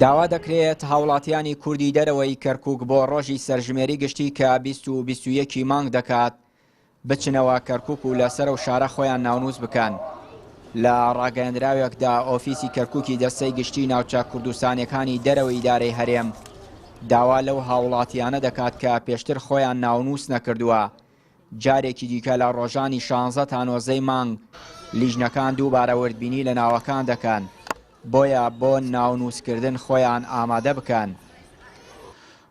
داوا دەکرێت هاوڵاتیانی کوردی دەرەوەی کەرکوک بۆ ڕۆژی سەرژمێری گشتی کە 20 و 21 مانگ دەکات بچنەوە کەرکوک و لەسەر ئەو شارە خۆیان ناونووس بکەن. لە ڕاگەیەندراوێکدا ئۆفیسی کەرکوکی دەستەی گشتی ناوچە کوردستانیەکانی دەرەوەی ئیدارەی هەرێم داوا لەو هاوڵاتیانە دەکات کە پێشتر خۆیان ناونووس نەکردووە جارێکی دیکە لە ڕۆژانی شانزە تا نۆزدەی مانگ لیژنەکان دووبارە وردبینی لە ناوەکان دەکەن بۆیە بۆ ناونووسکردن خۆیان ئامادە بکەن.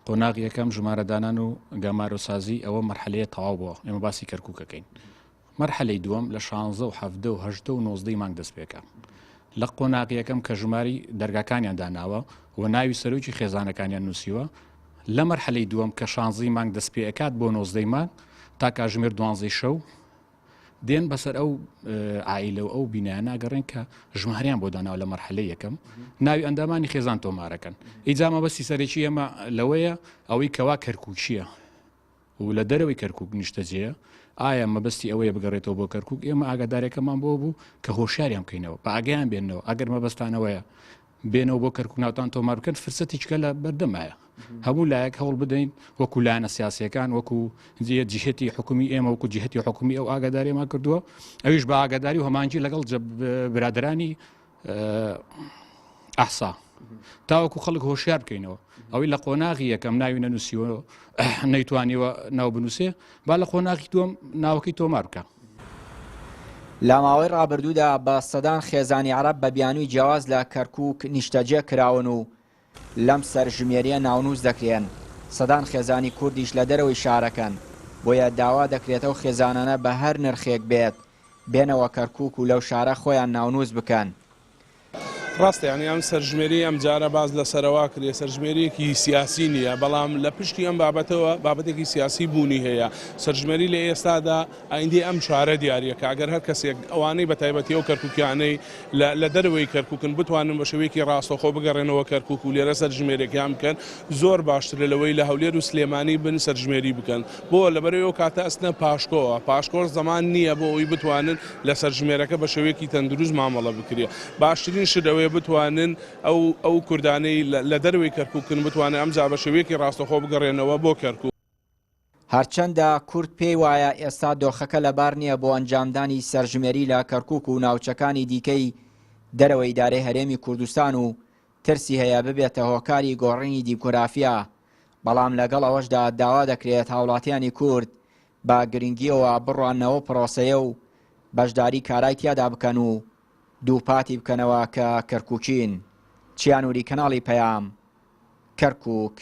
قۆناغی یەکەم ژمارەدانان و گەمارۆسازی ئەوە مەرحەلەیە تەواو بووە ئێمە باسی کەرکوک ئەکەین مەرحەلەی دووەم لە شانزە و حەڤدە و هەژدە و نۆزدەی مانگ دەست پێکە لە قۆناغی یەکەم کە ژماری دەرگاکانیان داناوە و ناوی سەرۆکی خێزانەکانیان نووسیوە لە مەرحەلەی دووەم کە شانزەی مانگ دەست پێ ئەکات بۆ نۆزدەی مانگ تا کاژمێر دوانزەی شەو دێن بەسەر ئەو عائیلە و ئەو بینایانە ئەگەڕێن کە ژماریان بۆ داناوە لە مەرحەلەی یەکەم ناوی ئەندامانی خێزان تۆمارەکەن ئیجا مەبەستی سەرەکی ئێمە لەوەیە ئەوەی کەوا کەرکووکیە و لە دەرەوەی کەرکووک نیشتەجێیە ئایا مەبەستی ئەوەیە بگەڕێتەوە بۆ کەرکووک ئێمە ئاگادارێکەمان بۆ بوو کە هۆشیاریان بکەینەوە بە ئاگیان بێنەوە ئەگەر مەبەستانەوەیە بێنەوە بۆ کەرکوک ناوتان تۆمار بکەن فرسەتێکە لە بەردەمایە هەموو لایەک هەوڵ بدەین وەکو لایەنە سیاسەکان وەکو جهتی حکومی ئێمە وەکو جهتی حکومی ئەو ئاگاداریمان کردووە ئەویش بە ئاگاداری و هەمانگی لەگەڵ برادرانی ئەحسا تاوەکو خەڵک هۆشیار بکەینەوە ئەوەی لە قۆناغی یەکەم ناوی نەنووسیوە نەیتوانیوە ناو بنووسێ با لە قۆناغی دووەم ناوەکەی تۆمار بکە. لە ماوەی ڕابردوودا بە سەدان خێزانی عەرەب بە بیانووی جیاواز لە کەرکووک نیشتەجێ کراون و لەم سەرژمێرییە ناونووس دەکرێن، سەدان خێزانی کوردیش لە دەرەوەی شارەکەن، بۆیە داوا دەکرێت ئەو خێزانانە بە هەر نرخێک بێت بێنەوە کەرکووک و لەو شارە خۆیان ناونووس بکەن. ڕاستە یانی ئەم سەرژمێری ئەم جارە باس لە سەرەوا کرێ سەرژمێریەکی سیاسی نییە بەڵام لە پشتی ئەم بابەتەوە بابەتێکی سیاسی بوونی هەیە سەرژمێری لە ئێستادا ئایندەی ئەم شارە دیاریەکە ئەگەر هەر کەسێک ئەوانەی بە تایبەتی ئەو کەرکوکیانەی لە دەرەوەی کەرکوکن بتوانن بە شێوەیەکی ڕاستەوخۆ بگەڕێنەوە کەرکوک و لێرە سەرژمێرێکیان بکەن زۆر باشترە لەوەی لە هەولێر و سلێمانی بن سەرژمێری بکەن بۆ لەبەرئەوەی ئەو کاتە ئەچنە پاشکۆوە پاشکۆش زەمان نییە بۆ ئەوەی بتوانن لە سەرژمێرەکە بە شێوەیەکی تەندروست مامەڵە بکرێ باشترین شت ئەوەیە بتوانن ئەو ئەو کوردانەی لە دەرەوەی کەرکوکن بتوانن ئەمجا بە شێوەیەکی ڕاستەوخۆ بگەڕێنەوە بۆ کەرکوک. هەرچەندە کورد پێی وایە ئێستا دۆخەکە لەبار نییە بۆ ئەنجامدانی سەرژمێری لە کەرکوک و ناوچەکانی دیکەی دەرەوەی ئیدارەی هەرێمی کوردستان و ترسی هەیە ببێتە هۆکاری گۆڕینی دیموگرافیا، بەڵام لەگەڵ ئەوەشدا داوا دەکرێت هاوڵاتیانی کورد بە گرنگییەوە بڕواننەوە پرۆسەیە و بەشداری کارای تیادا بکەن و دووپاتی بکەنەوە کە کەرکوکین. چیا نوری کەناڵی پەیام، کەرکوک.